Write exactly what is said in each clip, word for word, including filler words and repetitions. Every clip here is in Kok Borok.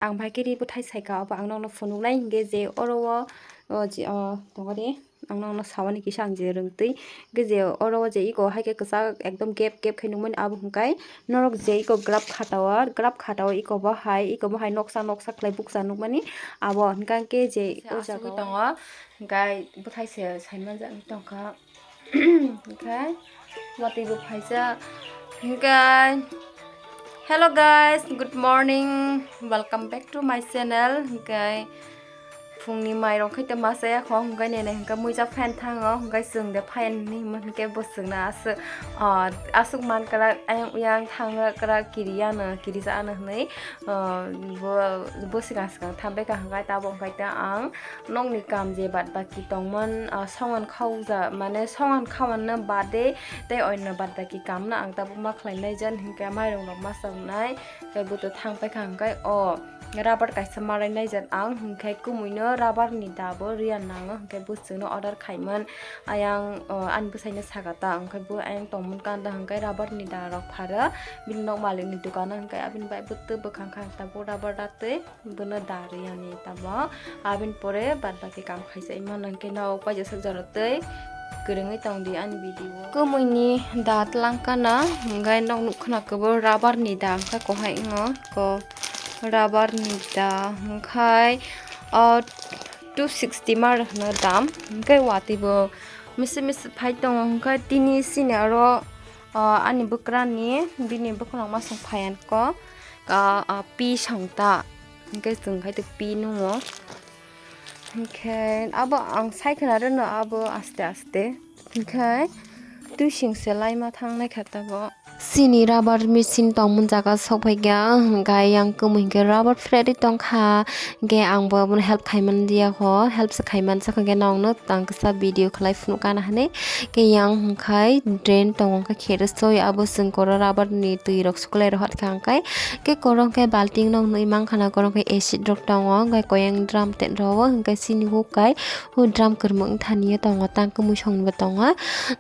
Ang bai khe ri bwthai saika, obo ang nokno phunuknai hinkhe je oro o, o je, o, tongo de, ang nokno sawani kisa ang je rwngtwi. Hinkhe je oro o je iko hai khe kwchak ekdom gap gap khe nukmani abo hwnkhai norok je iko graph khata o, graph khata o iko bo hai, iko bo hai noksa noksa khlai bukcha nukmani abo hwnkhai khe je o jaga o tongo, hinkhe bwthai se saimanjak tongkha. Hinkhe watwi bo phaijak. Hinkhe, hello guys, good morning, welcome back to my channel. Hinkhe phungni mairok khai tongma chaya kho, hinkhe nini hinkhe muijak phan thango, hinkhe chwng de phayan hinwi himo hinkhe bo chwngno aswk, ah, aswk man kwrak ayang uyang thang kwrak kiriya no, kirija ano hinwi, ah, bo, bo swkang swkang thambai kha, hinkhe tabuk hinkhe ta ang nokni kam je bad baki tongmon, ah, songan khauja, mane songan khawan no bade tei onno bad baki kam no ang tabuk ma khlai nai jan hinkhe mairung rok ma chaknai, tei buto thang paikha hinkhe o rubber kaisa malai nai jan ang hinkhe kumui no rubber ni da bo riya nango hinkhe bo chwngno order khaimon ayang, o, ani bwsai no saka ta hinkhe bo ayang tongmon kanda hinkhe rubber ni da rok pharo bini nok malik ni dukano hinkhe abini bai bwtwi bwkhang kha tabuk rubber da twi. Bono da riyani tamo, abini pore bad baki kam khaisa imano hinkhe nok paijak sak jora tei kwrwngwi tongdi ani video. Kwmwini da twlang kana hinkhe nok nukkhwna kwbur rubber ni da hinkhe kohai wngo ko rubber ni da hinkhe o two sixty ma rwhwno dam hinkhe watwi bo misi misi phai tongo hinkhe tini sini aro o ani bwkrani bini bwkhwnok masong phaiyan ko. Ah, ah, pi song ta. Hinkhe chwng khai to pi nungo. Hinkhe abo ang sai khwna rwno abo aste aste. Hinkhe twising se laima thang nai kha tabuk. Chini rubber machine tongmani jaga sok phaikha, hinkhe yang kwmwi hinkhe rubber phre ri tongkha. Hinkhe ang bo abono help khaimani ya kho, help se khaimani sakha hinkhe nokno tang kisa video khlai phunuk kana hinwi. Hinkhe yang hinkhe drain tongo hinkhe khere soi abo chwng koro rubber ni twi rok suklai rok hot kha hinkhe. Khe koro hinkhe balting no hwnwi mankha na koro hinkhe acid rok tongo hinkhe koyang drum te rwo hinkhe chini huk kai huk drum kwrwng wngthani tongo tang kwmwi song bo tongo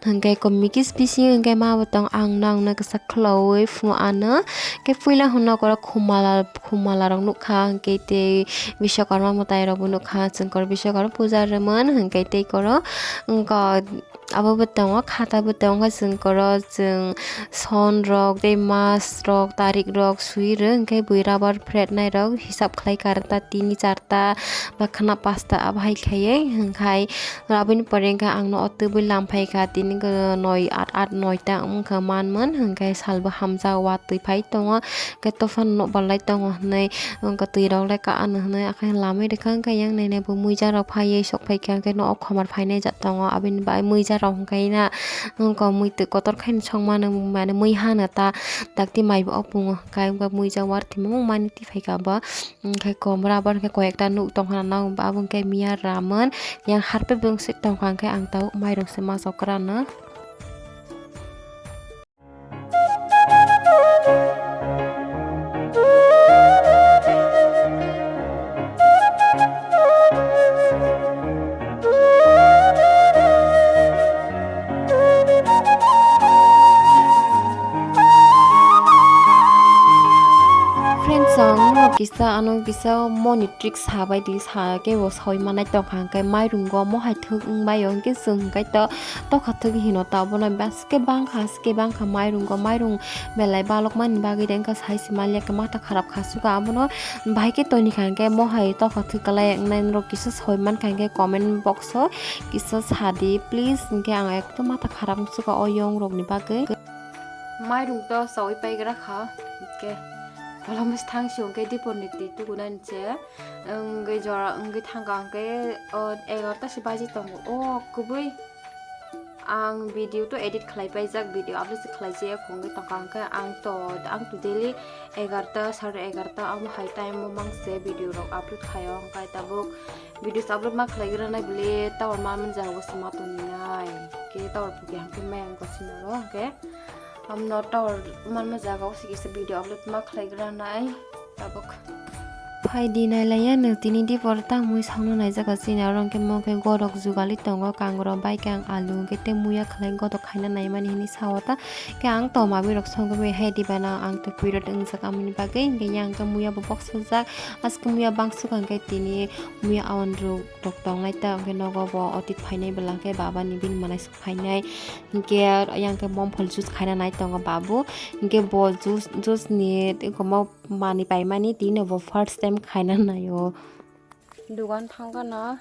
hinkhe komikis bisingo hinkhe ma bo tong ang nokno kisa khwlaui phunuk ano hinkhe puila hwnwi koro khumala khumala rok nukha hinkhe tei biswakarma mwtai rok bo nukha chwng koro biswakarma puja rwmani hinkhe tei koro wngkha. Abo bo tongo, khata bo tongo, chwng koro chwng son rok tei mas rok tarik rok sui rw, hinkhe bui rubber phret nai rok hisab khlai karta tini charta ba khwna pasta abo hai khaiwi, hinkhe aboni pore hinkhe ang no o tubui lam phaikha tini noi at at noita wngkha manmon, hinkhe salbo hamjak watwi phai tongo, hinkhe tophano nokbar lai tongo hinwi wngkha twi rok lai ka ano hinwi akhai lamwi rwkha, hinkhe yang nini bo muija rok phaiwi sok phaikha, hinkhe nok khomar phainai jat tongo, aboni bai muija rok hinkhe na wngkha muitwi kotor khe songmani mane mui hano ta dakti mai bo opungo, hinkhe wngkha muija wartimo mani twi phaikha bo, hinkhe komra bo hinkhe koi ekta nuk tongkha na, abo hinkhe miya ramon yang harpet bwswk tongkha, hinkhe ang tabuk mairung se ma chokra no. Friends, ang no kisa, ano kisa money trick sabai di sa, kebo soi manai tongkha, hingke mairungo mohai thwk wngbaio, hingke chwng hingke to tokha thwk hino ta, obono bas. Khe bangkha, khe bangkha mairungo, mairung belai balokmani bagwi de wngkha, sai se maliya khe matha kharap kha suka abono, bahai khe toni kha hingke mohai tokha thwk kalai wngnai norok kisa soi mankha hingke comment box o kisa sadi please, hingke ang ekdom matha kharap wngsuka o yong rokni bagwi. Mairung to chaui paigra kha, hingke kolom thang si hingke dipor ni twi tukunani se wngwi jora wngwi thangkha hingke o egarota se baji tongo o kubui. Ang video to edit khlai paijak, video upload se khlai jaya khungwi tongkha, hwnkhe ang to, ang to daily egarta, sare egarta amo hai time o mang se video rok upload khaio, hwnkhe tabuk videos upload ma khlai gra nai bwle tower ma manjak o se ma toni nai, khe tower phuki hwnkhe maya wngkha sini oro, hwnkhe amno tower man manjak o se kisa video upload ma khlai gra nai tabuk. Hai di nailaiya nwng tini dipor tang mui sauna naijago chini aro hwnkhe mo khe godok jugali tongo kangrok bai khe ang alu hwnkhe tei muya khlai godok khaina naimani hinwi sao ta khe ang toma birok songwi hai di bana ang to period wngjak amoni bagwi hwnkhe yang khe muya bo boksajak aske muya bangsuk hwnkhe tini muya awan rok tok tongnai ta hwnkhe nogo bo otit phainai bwla khe baba ni bini manai sok phainai hwnkhe yang khe momphol juice khaina nai tongo babu hwnkhe bo juice juice ni tei komo manwi paimani tini bo first time khaina naio. Dugan thangkha na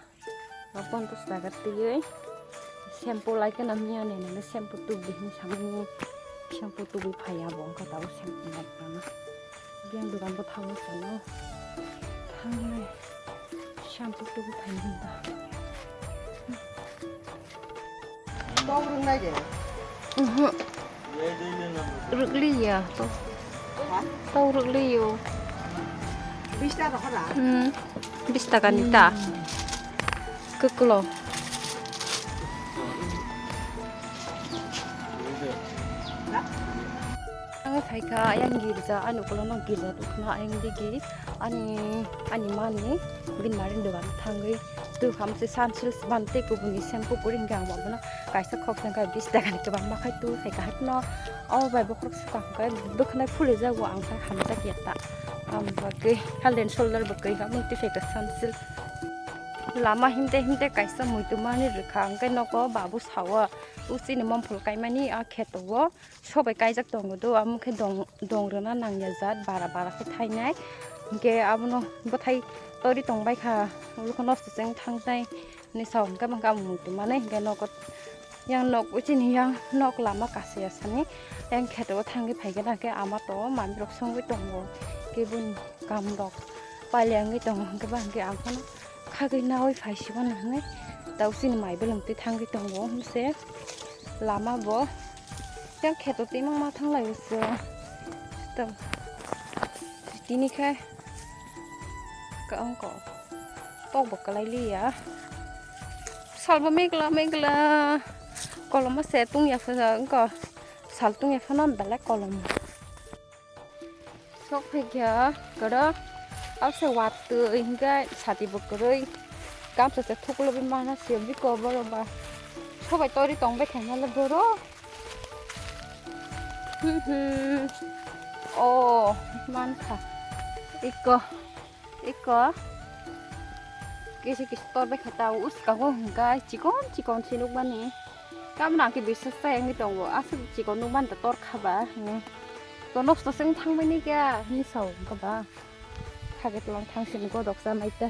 ponchas taka twiwi shampoo laikha na miya ni nini shampoo tubdi hinwi samani shampoo tubwi phaiya bo wngkha tabuk shampoo laikha na biyang dugan bo thango sano thangnai shampoo tubwi phaina hinta. Tok rwng nai de. Oho. Rwgliya. Tok. Ha? Tok rwgliyo. Bish taka rw na? Hmm. Bish taka ni ta. Hmm. Kwklo. Ang phaikha ayang girja, ani ukulokno girja tukna ayang digi, ani, ani mani, bini mari dogan thangwi, tu khamse sunsilk ban tei kubuni shampoo kwrwi hwnkhe ang bono kaisa khoksa khe bish taka ni kwbangma khai tu phaikha haino, abo bai bokhorok swkang khe bwkhwnai phulwi jago ang khai hamjak ya ta, ang bagwi Head and Shoulder bo kwrwi kha, mung twi phaikha sunsilk. Lama himte himte kaisa muitu mani rwkha, hwnkhe nogo babu sao, uchini momphol kaimani a kheto o. Sobai kaijak tongo do, amo khe dong, dong rwna nangya jat, bara bara khe thainai. Hinkhe abono bwthai tori tongbai kha, oro khe nosto se wng thangnai hinwi sao, hinkhe bangkhe amo muitu manwi hinkhe nogo, yang nok, chini yang nok lama kaisa ya sani, yang kheto o thangwi phaikhe, hinkhe ama to manwirok songwi tongo, khe boni kam rok pailengwi tongo, hinkhe bangkhe ang phano khagwi nawi phaisibana hinwi tau chini mai bwlwng twi thangwi tongo, hwnse lama bo. Yang kheto twi mangma thang lai o chwng. Tini khe ka-, wngko tok bo kwlai liya. Salbo megla megla. Koloma se tungya phano wngko. Sal tungya phano belai kolom. Sok phaikha kwrwi. Abo se watwi hinkhe sati bo kwrwi. Gamsa se thuklubwi mana se biko borok ba. Sobai tori tongbai khaimale borok. Hmm, hmm. Oh, mankha. Iko, iko. Kisi kisi tor bai kha ta, uskango hwnkha chikon chikon si nukmani. Tamoni ang khe biswas chaya wngwi tongo, aswk chikon nukmani ta tor kha ba. Hmm. To nosto se wng thangmani khe, hinwi sao wngkha ba. Khagwi tlang thangsini godok chanai ta.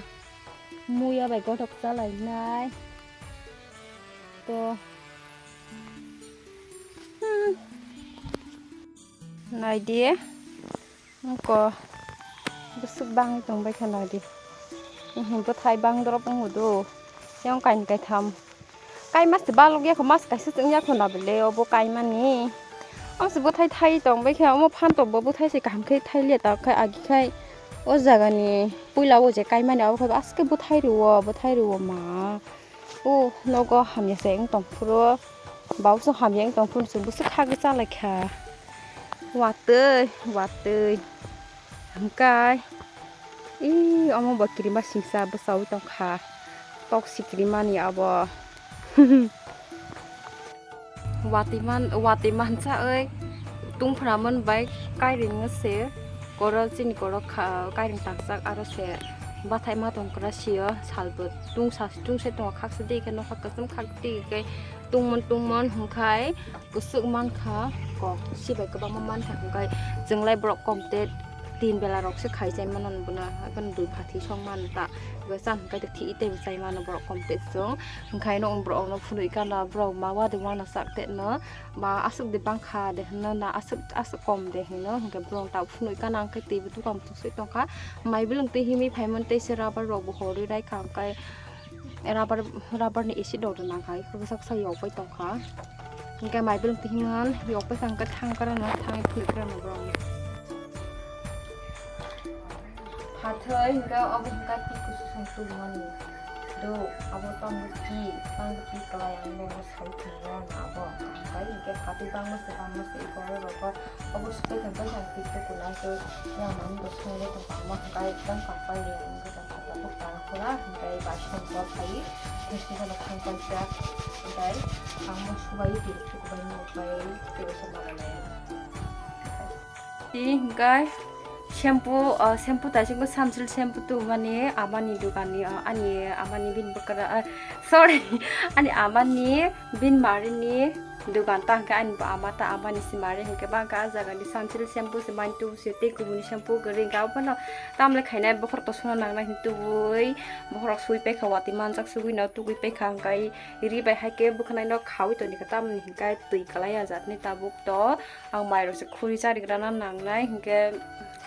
Muya bai godok chalainai. To. Hmm. Naidi. Wngko. Bwswk bangwi tongbai kha naidi. Ehe, bwthai bang drop wngo do. Yang kain kaitham. Kai mas balok yakho, mas kaisa se wngya kho na bele obo kaimani. Omo se bwthai thai tongbai kha, omo phan tokbo bwthai se kaham khe thai liya ta khai agi khai. O jagani puila o je kaimani abo khai aske bwthai rwo, bwthai rwo ma. O nogo hamya se wng tong phuru, bauso hamya wng tong phuru chwng bwswk khagwi cha lai kha. Watwi, watwi. Hwnkhe, ee, omo bo kirima singsa bwchaui tong kha. Tok si kirimani abo. Watwi man, watwi mansa oi tungphra man bai kairing se koro chini koro kha, kairing tangjak aro se bathai ma tong kra sio salbo tungsa tungse tongo khaksa de khe nokha kwchwng khak de khe tungmon tungmon hwnkhe kwchwk mankha kok sibai kwbangma mankha hwnkhe chwng lai borok kom te tin bela rok se khai chai mano bono haikhe dui phathi song mano ta hwnkhe chang hwnkhe thwi tei chai mano borok kom te chwng. Hwnkhe norok borokno phunui kana borok ma uanama chak tei no ma aswk de bangkha de hwnna na aswk aswk kom de hwno hwnkhe borok ta phunui kana hwnkhe twi bo dokan bwswk tongkha mai bwlwng twi himwi phaimani tei se rubber rok bo horwi raikha hwnkhe rubber rubber ni acid rok rwna kha bwsa bwsa yokbai tongkha hwnkhe mai bwlwng twi himwi yokbai kha hwnkhe thang kwrwngno thangwi phunui kwrwngno borok. Phathai hwnkhe obo hwnkhe twi kusu song tubumani. Tu, abo tangbo ki, tangbo ki kwlai ang bo sawi tongmo no abo. Hwnkhe, hwnkhe phatwi bangma se, bangma se, i borok rok bo obo swtwi thangkhe ang tiktok kunai khe yang mani bo songwi tong bangma hwnkhe tang kapai ya wngkhe tang kha tabuk tang khula hwnkhe bai song bo phai tei sini thang kaisa hwnkhe ang bo subai twi rwkhe bai no bai tei se malai. Ti hwnkhe shampoo, o, shampoo taisingkhe Sunsilk shampoo tubumani amani doganni, o, ani amani bini bwkra, a, sorry, ani amani bini marini dogan ta hwnkhe ani bo ama ta amani se mari hwnkhe bangkha ah jagani Sunsilk shampoo se mani tubu se tei kubuni shampoo kwrwi hwnkhe abono tamle khainai bokhorok tosongno nangnai hwnwi tubui bokhorok sui paikha watwi manjak sugwino tugui paikha hwnkhe ri bai haikhe bwkhwnaino khaui tonikha tamoni hwnkhe twi kwlai ah jatni tabuk to. Ang mairok se khuri charigrana nangnai, hinkhe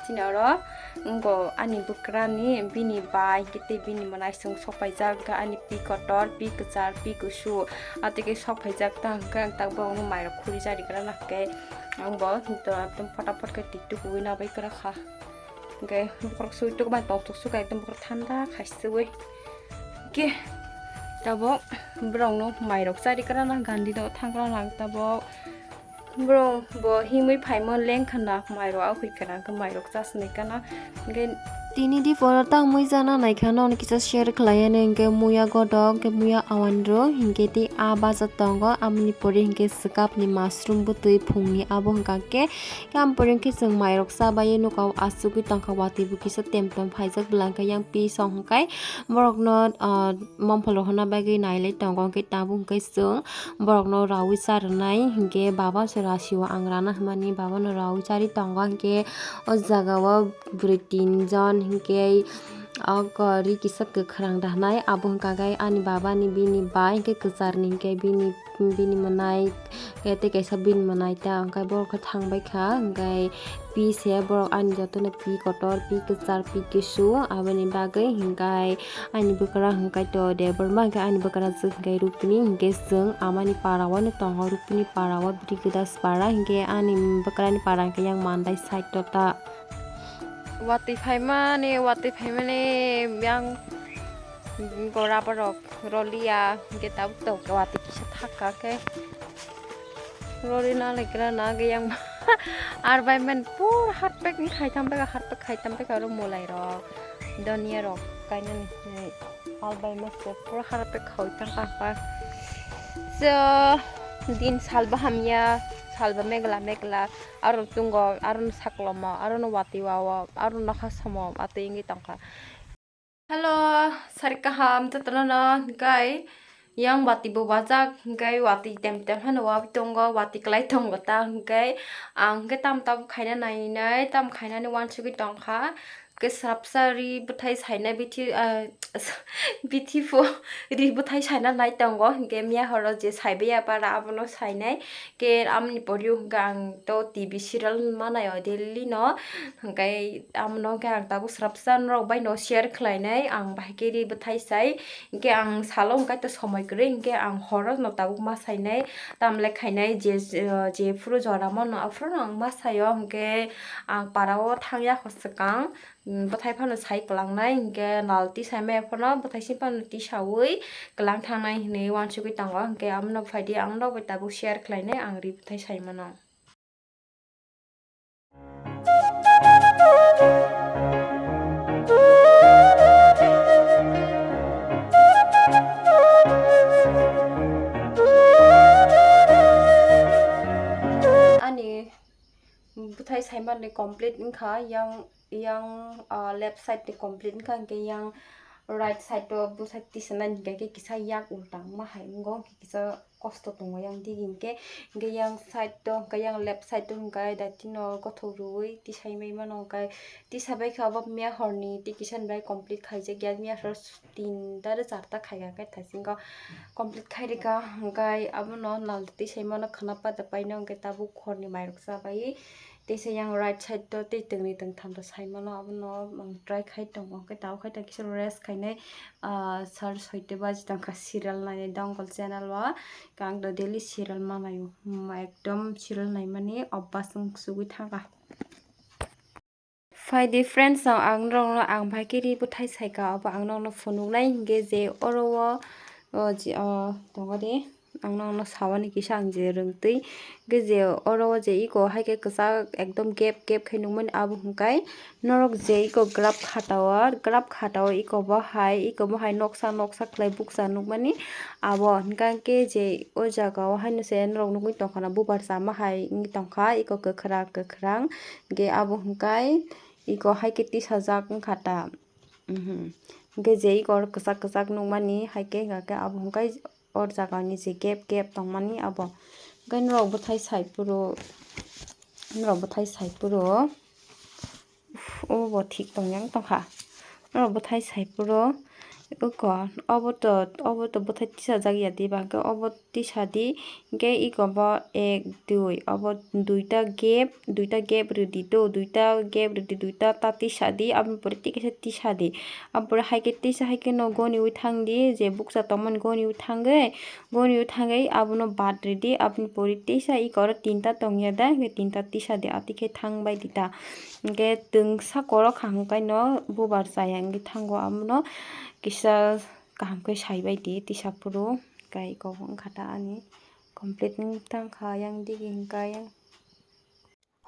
chini oro wngkha ani bwkrani bini bai, hinkhe tei bini mwnaisong sok paijak, wngkha ani pi kotor, pi kwchar, pi kusu, atwkhe sok paijak ta, hinkhe ang tabuk mairok khuri charigrana hinkhe ang bo ekdom photaphot khe tiktok ui nabai kwrwi kha. Hinkhe bokhorok sui tok bai tongthok sukha, ekdom bokhorok thanda khaisui. Hinkhe tabuk borokno mairok charigrana gandino thangrana tabuk. Bro, bo himwi phaima lengkha na, mairok aphikha na, hwnkhe mairok chasnai kana. Hwnkhe tini di pora tangmui jana naikha, nono kisa share khlaiya nw, hwnkhe muya godok, hwnkhe muya awanro, hwnkhe tei a baja tongo, amoni pore hwnkhe swkapni mushroom bwtwi phungni abo hwnkha khe, yang pore hwnkhe chwng mairok chabai nukao, asugwi tongkha, watwi bo kisa temtem phaijak bwla hwnkhe yang piece o hwnkhe borokno, ah, mangpholrok honna bagwi nailai tongo, hwnkhe tabuk hwnkhe chwng borokno raui charwnai, hinkhe baba se rasio ang rana hwnmani, babano raui charwi tongo, hinkhe o jagao bwrwi tinjon, hinkhe o kwrwi kisa kwkhwrang dahnai, abo hwnkha khe ani babani bini bai, hinkhe kwcharni hinkhe bini, bini mwnai, tei kaisa bini mwnai ta, hinkhe borok khe thangbai kha, hinkhe pi se borok ani jotono pi kotor, pi kwchar, pi kusu, aboni bagwi hinkhe ani bwkrang hinkhe to Debbarma hinkhe ani bwkrajwk hinkhe Rupini hinkhe chwng amani para o no tongo, Rupini para o Bwrwi Gadaspara hinkhe ani bwkrani para hinkhe yang Mandai side o ta. Watwi phaimani, watwi phaimani yang gora borok roliya hinkhe tabuk tabuk watwi kisa thaka khe. Rori na lekra na ge yang ar bai men pur harpek ni khai tam beka harpek khai tam beka aro molai rok donia rok kainani hinwi al bai mas pur harpek khai tam pa pa so din salba hamya salba megla megla aro tungo aro no saklomo aro no wati wao aro no kha samo atwi wngwi tongkha. Hello, sari kaham jotono no, hwnkhe yang watwi bo wajak, hwnkhe watwi tem tem hano wawi tongo, watwi kwlai tongo ta, hwnkhe ang hwnkhe tamo tamo khaina nainai, tamo khainani wansugwi tongkha, hwnkhe swrapsa ri bwthai saina bithi, ah, bithi pho ri bwthai saina nai tongo, hwnkhe miya horo je saibai ya para abono sainai, hwnkhe amoni poriyo hwnkhe ang to T V serial manai o daily no, hwnkhe. Amono khe ang tabuk swrapsa norok bai no share khlainai, ang bahai khe ri bwthai sai, hinkhe ang salo hwnkhe to somoi kwrwi, hinkhe ang horo no tabuk ma sainai, tamle khainai je, je phuru jora mano aphuru no ang ma saio, hinkhe ang para o thangya kho swkang, bwthai phano sai kwlangnai, hinkhe nal tisai maya phano bwthai simi phano tisaui kwlang thangnai hinwi uansugui tongo, hinkhe amono phaidi ang norok bai tabuk share khlainai ang ri bwthai sai mano. Ani bwthai saimani complete wngkha, yang, yang, ah, left side ni complete wngkha, hinkhe yang right side o bwthai tisanani hinkhe kisa yak ulta wngma hai wngo, hinkhe kisa kosto tongo yang digi hinkhe, hinkhe yang side o hinkhe yang left side o hinkhe daitino gothok rwui tisai mai mano hinkhe tisabai kha obo miya horni tei kisa ni bai complete khaijak ya miya hor tinta tei charta khaika khe thaisingo complete khairika hinkhe abono nal tisai mano khwna pada paino hinkhe tabuk horni mairok chabai. Teisa yang right side o tei tongni tongtham rok sai mano, abono ang try khai tongo, hwnkhe tabuk khai tongkhe kisa rest khainai, ah, sar soita baji tongkha serial nainai Dongol channel o, ang do daily serial manaio, hmm, ekdom serial naimani obas wng sugui thangkha. Phai di friends, ang, ang norokno ang bai khe ri bwthai saika, abo ang norokno phunuknai hinkhe je oro o, o je, o tongo de, ang norokno sawani kisa ang je rwngtwi. Hinkhe je oro o je iko hai khe kwchak ekdom gap gap khe nukmani, abo hwnkhai norok je iko graph khata o, graph khata o iko bo hai, iko bo hai noksa noksa khlai bukcha nukmani. Abo hwnkhai khe je o jaga o haino se norok nugwi tongkha na, bubar chama hai wngwi tongkha, iko kwkhwrang kwkhwrang. Hinkhe abo hwnkhai iko hai khe tisajak wngkha ta. Mhm. Hinkhe je iko kwchak kwchak nukmani hai khe, hinkha khe abo hwnkhai o jaga ni je gap gap tongmani abo. Hinkhe norok bwthai sai phuru, norok bwthai sai phuru, uff, obo thik tong yang tongkha. Norok bwthai sai phuru, oko, obo to, obo to bwthai tisajak ya diba, hinkhe obo tisa di, hinkhe iko bo ek, dui, obo duita gap, duita gap rwdi do, duita gap rwdi, duita ta tisa di, aboni pore tei kaisa tisa di. Aboni pore hai khe tisa hai khe no goniwi thang di, je bukcha tongmani goniwi thangwi, goniwi thangwi abono bad rwdi, aboni pore tisa iko oro tinta tongya da, hinkhe tinta tisa di, ati khe thang bai di ta. Hinkhe twngsa korok kha hwnkhai no bubar chaya wngwi thango, abono kisa kaham khe sai bai di tisa phuru. Hinkhe iko bo wngkha ta ani complete wng tang kha yang digi hinkhe yang.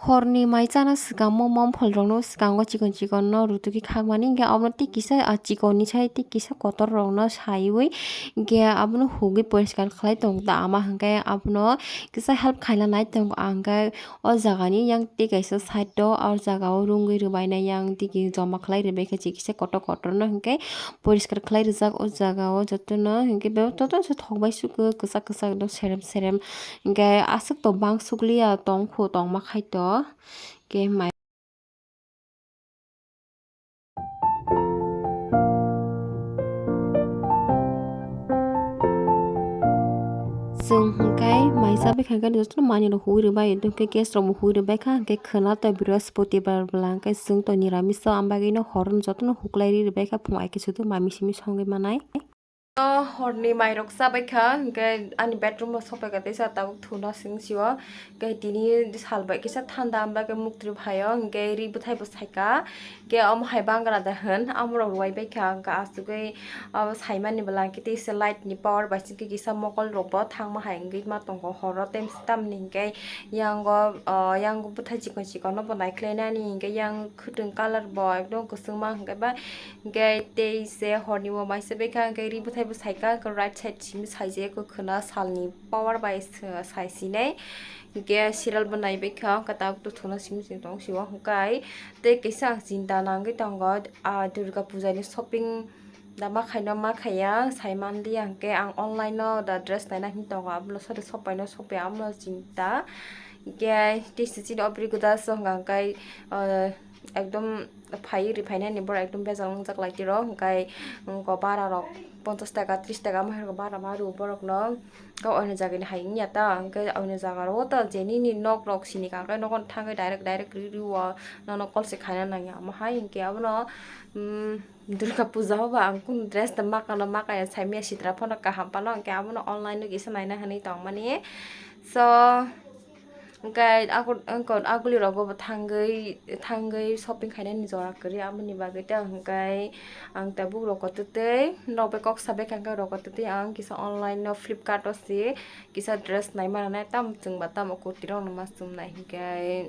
Horni mai chana swkang mo momphol rokno swkango chikon chikon no rutugwi khakmani, hinkhe abono tei kisa, ah, chikon ni sai tei kisa kotor rokno saiwi, hinkhe abono hugwi poriskar khlai tong ta ama, hinkhe abono kisa help khaina nai tongo ang, hinkhe o jaga ni yang tei kaisa side o, o jaga o rungwi rwbainai yang tei joma khlai rwbaikha chikisa kotor kotor no, hinkhe poriskar khlai rijak o jaga o jotono, hinkhe jotono se thok bai sugo kwchak kwchak no serem serem, hinkhe aswk to bang sukliya tong khu tongma khai to, hinkhe mai. Chwng hwnkhe mai chabai kha, hwnkhe jotono manwi rok huwi rwbai, hwnkhe gas rok bo huwi rwbai kha, hwnkhe khwna to Brihospoti bar bwla hwnkhe chwng to niramis o, am bagwi no horo jotono huklai ri rwbai kha, phung ai khe sudu mami simi songwi manai. O horni mairok chabaikha, hinkhe ani bedroom o sopaikha teisa tabuk thuna sing sio. Hinkhe tini sal bai kisa thanda, am bagwi muktwi phaio, hinkhe ri bwthai bo saikha. Hinkhe omo hai bangra da hwn, amorok rwai baikha, hinkhe asugwi abo saimani bwla hinkhe teisa light ni power bai se kisa mokol rok bo thangma hai wngwi ma tongo horo, tamni hinkhe yango, o yango bwthai chikon chikon no bo naikhlai nani, hinkhe yang khwtwng colour bo ekdom kwchwngma hinkhe ba. Hinkhe tei se horni bo maisa baikha, hinkhe ri bwthai bo saikha, hinkhe right side simi saijak, hinkhe khwna salni power bai se-, saisinai. Hinkhe serial bo naibaikha, hinkhe tabuk to thuna simi simi tong sio, hinkhe tei kisa ang chinta nangwi tongo, ah, Durga Puja ni shopping da ma khaino ma khaiya, sai manliya, hinkhe ang online no da dress naina hinwi tongo, abono sori sopaino sopya, abono chinta. Hinkhe tei se chini o Brihospoti da song hinkhe, ah, ekdom phaiwi riphainani borok ekdom bejal wngjak lai tiro, hinkhe, um, ko bara rok ponchas taka, tris taka ma hai rok bara ma rw borokno, khe oino jagani hai wngya ta, hinkhe oino jaga rogo ta je nini nok rok sini ka, hinkhe nogo thangwi direct, direct ri, ri o nono call se khaina nangya, omo hai hinkhe abono, um, Durga Puja o ba ang kunu dress da ma kano ma kaya saimanya sitra phano kaham phano, hinkhe abono online o kisa naina hinwi tongmani. So, Hwnkhe ago-, wngkha aguli rogo bo thangwi, thangwi shopping khainani jora kwrwi, aboni bagwi ta hwnkhe ang tabuk roko twtwi norok bai kok sabaikha, hwnkhe roko twtwi ang kisa online no Flipkart o se kisa dress naima rwnai, tamo chwngba tamo kurti rokno ma chumnai, hwnkhe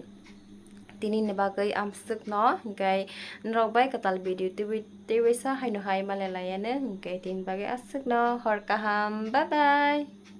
tini ni bagwi amswkno, hwnkhe norok bai kwtal video twiwi, twiwi sa haino hai malai laiya no, hwnkhe tini bagwi aswkno hor kaham, bye bye.